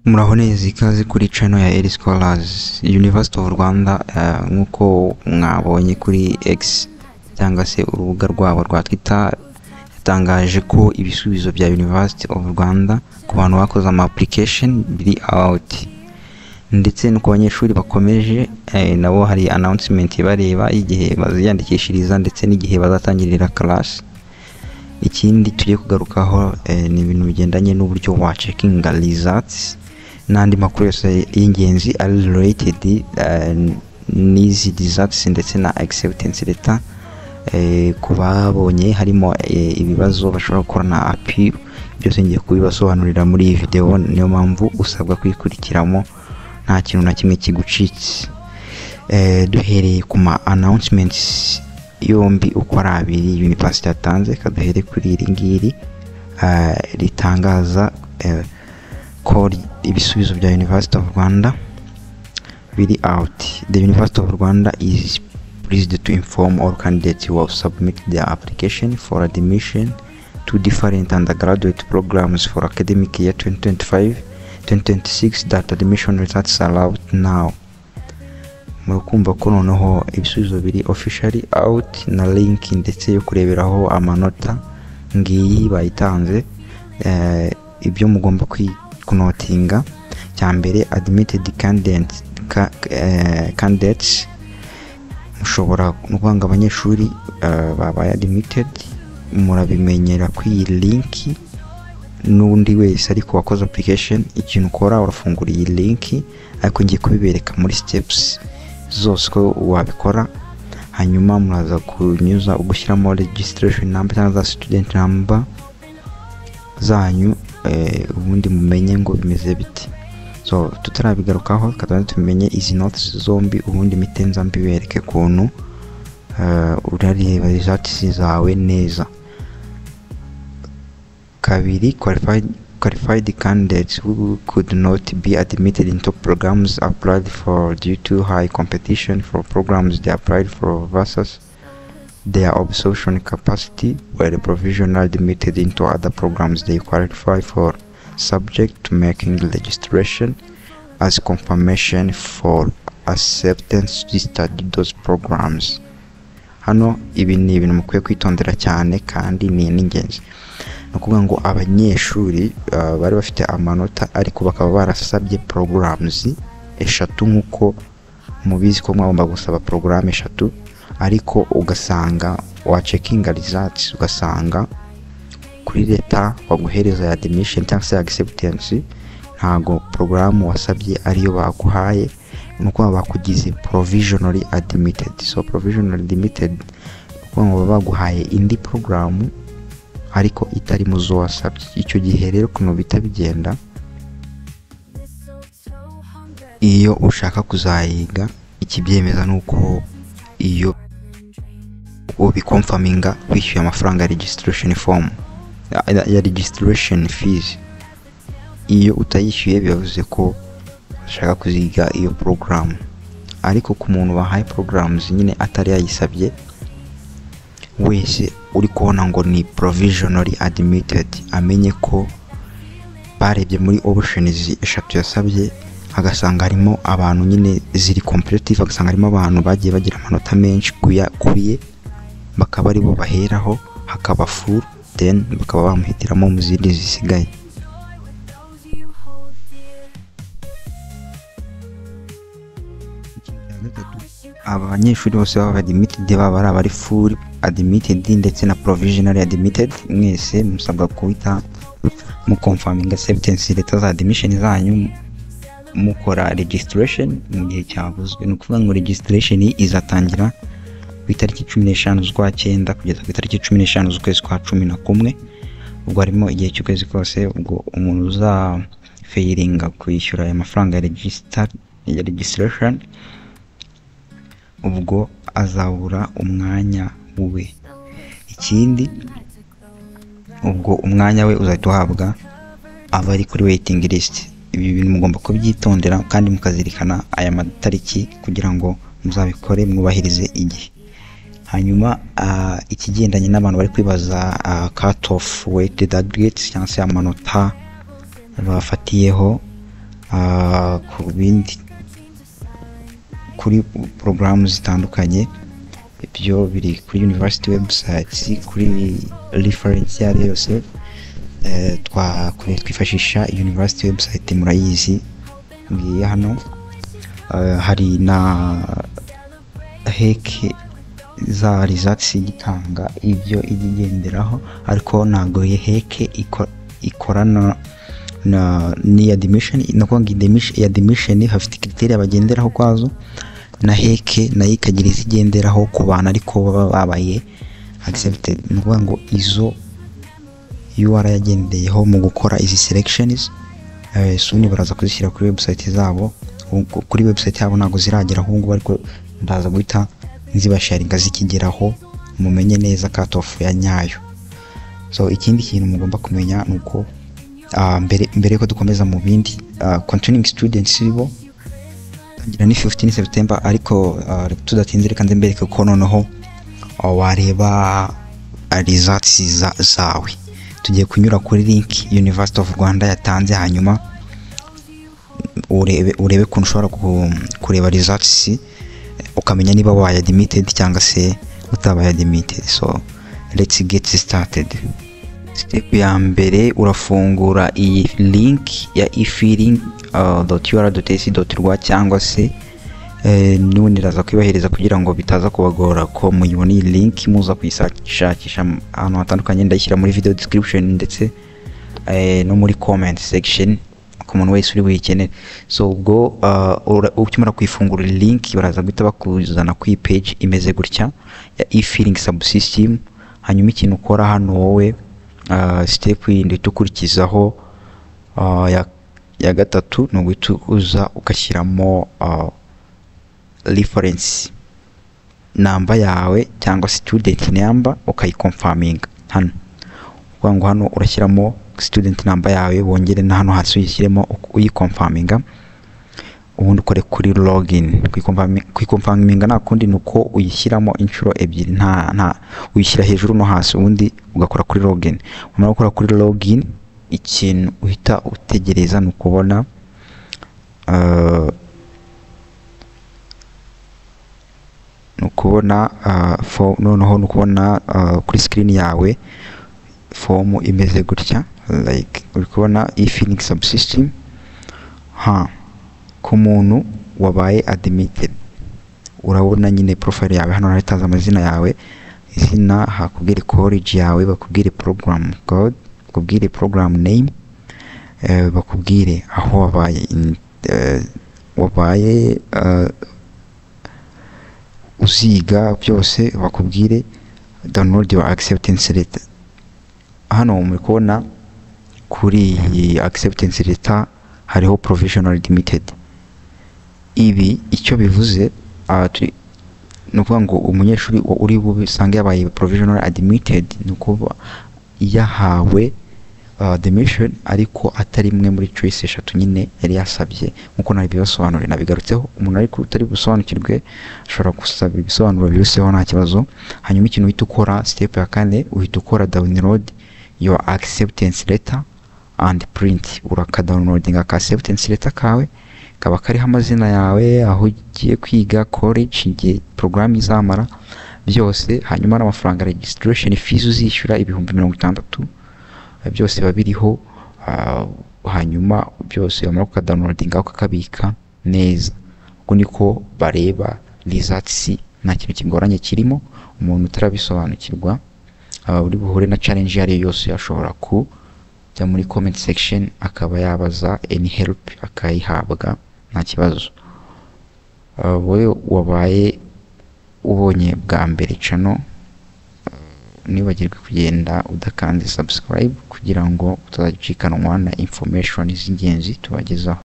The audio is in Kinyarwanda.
Muraho neza, ikaze kuri channel ya Eri Scholars. University of Rwanda, nk'uko mwabonye kuri X cyangwa se urubuga rwabo rwa Twitter, yatangaje ko ibisubizo bya University of Rwanda ku bantu bakoze ama application biri out, ndetse no ku banyeshuri bakomeje, nabo hari announcement ibareba y'igihe baziyandikishiriza ndetse n'igihe bazatangirira class. Ikindi tugiye kugarukaho ni ibintu bigendanye n'uburyo wa checkinga results n'andi makuru yose y'ingenzi ari related n'izi results ndetse na acceptance letter. Ku babonye harimo ibibazo bashobora gukora na appeal, byose ngiye kubibasobanurira muri iyi video. Niyo mpamvu usabwa kuyikurikiramo nta kintu na kimwe kigucitse. Duhereye ku ma announcements yombi uko ari abiri university yatanze, kaduhere kuri iri ngiri ritangaza ko ibisubizo bya University of Rwanda biri out. The University of Rwanda is pleased to inform all candidates who have submitted their application for admission to different undergraduate programs for academic year 2025-2026 that admission results are out now. Murakumva ko noneho ibisubizo biri officially out, na link ndetse yo kureberaho amanota ngiyi bayitanze. Ibyo mugomba kunotinga, cya mbere, admitted candidates mushobora, ni ukuvuga ngo abanyeshuri babaye admitted murabimenyera kuri iyi link. N'undi wese ariko wakoze application, ikintu ukora urafungura iyi link, ariko ngiye kubibereka muri steps zose ko wabikora. Hanyuma muraza kunyuza gushyiramo registration number cyangwa student number zanyu, ubundi mumenye ngo bimeze bite. So tutarabigarukaho, tubanze tumenye izi notes zombi, ubundi mpite mbibereke ukuntu urareba results zawe neza. Kabiri, qualified candidates who could not be admitted into programs applied for due to high competition for programs they applied for versus their absorption capacity were provisionally admitted into other programs they qualify for, subject to making registration as confirmation for acceptance to study those programs. Hano ibi ni ibintu mukwiye kwitondera cyane kandi ni n'ingenzi. Ni ukuvuga ngo abanyeshuri bari bafite amanota ariko bakaba barasabye programs eshatu, nk'uko mubizi ko mwagomba gusaba porogaramu eshatu, ariko ugasanga wacheckinga results ugasanga kuri letter baguhereza ya admission cyangwa se acceptance ntago porogaramu wasabye ariyo baguhaye, ni ukuvuga bakugize provisionally admitted. So provisionally admitted ni ukuvuga ngo baba baguhaye indi porogaramu ariko itari mu zo wasabye. Icyo gihe rero ukuntu bihita bigenda, iyo ushaka kuzayiga, ikibyemeza ni uko iyo ubiconfirminga wishyuye amafaranga ya registration form, ya registration fees. Iyo utayishyuye bivuze ko ushaka kuziga iyo porogaramu, ariko ku muntu bahaye programs nyine atari yayisabye wese uri kubona ngo ni provisionally admitted, amenye ko barebye muri options eshatu yasabye agasanga harimo abantu nyine ziri competitive, agasanga harimo abantu bagiye bagira amanota menshi kuye, bakaba aribo baheraho, hakaba full, then bakaba bamuhitiramo mu zindi zisigaye. Abanyeshuri bose baba admitted, baba ari abari full admitted ndetse na provisionally admitted, mwese musabwa guhita muconfirminga acceptance letter za admission zanyu mukora registration mu gihe cyavuzwe. Ni ukuvuga ngo registration izatangira ku itariki 15 z'ukwa cyenda kugeza ku itariki 15 z'ukwezi kwa 11, ubwo harimo igihe cy'ukwezi kose. Ubwo umuntu uzafailinga kwishyura aya mafaranga ya registration, ubwo azabura umwanya we. Ikindi, ubwo umwanya we uzahita uhabwa abari kuri waiting list. Ibi bintu mugomba kubyitondera kandi mukazirikana aya matariki kugira ngo muzabikore mwubahirize igihe. Hanyuma ikigendanye n'abantu bari kwibaza cut off weighted aggregates cyangwa se amanota bafatiyeho. Ku bindi, kuri porogaramu zitandukanye, ibyo biri kuri university website. Kuri reference iyo ari yo yose, twifashisha university website, murayizi ngiye hano. Hari na HEC za results igitanga ibyo ijya igenderaho, ariko ntabwo HEC ikorana na ni admission. Ni ukuvuga ngo iyi admission hafite criteria bagenderaho kwazo, na HEC nayo ikagira izigenderaho ku bantu ariko baba babaye accepted. Ni ukuvuga ngo izo UR yagendeyeho mu gukora izi selections, soon baraza kuzishyira kuri website zabo. Kuri website yabo ntabwo ziragera aho ngubu, ariko ndaza guhita nzibasharinga zikigeraho, mumenye neza cut off ya nyayo. So ikindi kintu mugomba kumenya ni uko mbere yuko dukomeza mu bindi, continuing students bo tangira ni 15 September. Ariko tudatinze, reka nze mbereke ko noneho wareba results zawe. Tugiye kunyura kuri link University of Rwanda yatanze, hanyuma urebe ukuntu ushobora kureba results, ukamenya niba wabaye admitted cyangwa se utabaye admitted. So let's get started. Step ya mbere, urafungura iyi link ya efiling.ur.ac.rw, cyangwa se n'ubundi iraza kwibahereza kugira ngo bitaza kubagora ko muyibona iyi link muza kuyishakisha ahantu hatandukanye. Ndayishyira muri video description ndetse no muri comment section ku muntu wese uri buyikenere. So ubwo ukimara kuyifungura link, baraza guhita bakuzana ku iyi page imeze gutya ya e-filing subsystem. Hanyuma ikintu ukora hano wowe, step yindi uhita ukurikizaho ya gatatu, ni uguhita uza ugashyiramo reference number yawe cyangwa student number, ukayiconfirminga hano. Ukuvuga ngo hano urashyiramo student number yawe, wongere na hano hasi uyishyiremo uyiconfirminga, ubundi ukore kuri login. Kuyiconfirminga nta kundi, ni uko uyishyiramo inshuro ebyiri, nta uyishyira hejuru no hasi, ubundi ugakora kuri login. Wamara gukora kuri login, ikintu uhita utegereza ni ukubona noneho ni ukubona kuri screen yawe form imeze gutya, like uri kubona e-filing subsystem. Ha ku muntu wabaye admitted, urabona nyine profile yawe hano haratanze amazina yawe, izina, hakubwire college yawe, bakubwire program code, bakubwire program name, bakubwire aho wabaye wabaye uziga byose, bakubwire download your acceptance letter. Hano muri kubona kuri iyi acceptance letter hariho provisional admitted. Ibi icyo bivuze, ni ukuvuga ngo umunyeshuri uri busange yabaye provisional admitted, ni ukuba yahawe admission ariko atari imwe muri choice eshatu nyine yari yasabye, nkuko nabibasobanuriye, nabigarutseho. Umuntu ariko utari busobanukirwe ashobora gusaba ibisobanuro biruseho, nta kibazo. Hanyuma ikintu uhita ukora, step ya kane, uhita ukora download your acceptance letter and print. Urakadownloadinga aka acceptance letter kawe, kaba kariho amazina yawe, aho ugiye kwiga, college, igihe porogaramu izamara, byose, hanyuma n'amafaranga registration fees uzishyura, 60,000, byose biba biriho. Hanyuma byose wamara kukadownloadinga ukakabika neza. Uko niko bareba results, nta kintu kigoranye kirimo. Umuntu utarabisobanukirwa, uri buhure na challenge iyo ari yo yose, ashobora kujya muri comment section akaba yabaza any help, akayihabwa nta kibazo. Wowe wabaye ubonye bwa mbere channel, ntiwibagirwe kugenda udakanze subscribe kugira ngo utazajya ucikanwa na information z'ingenzi tubagezaho.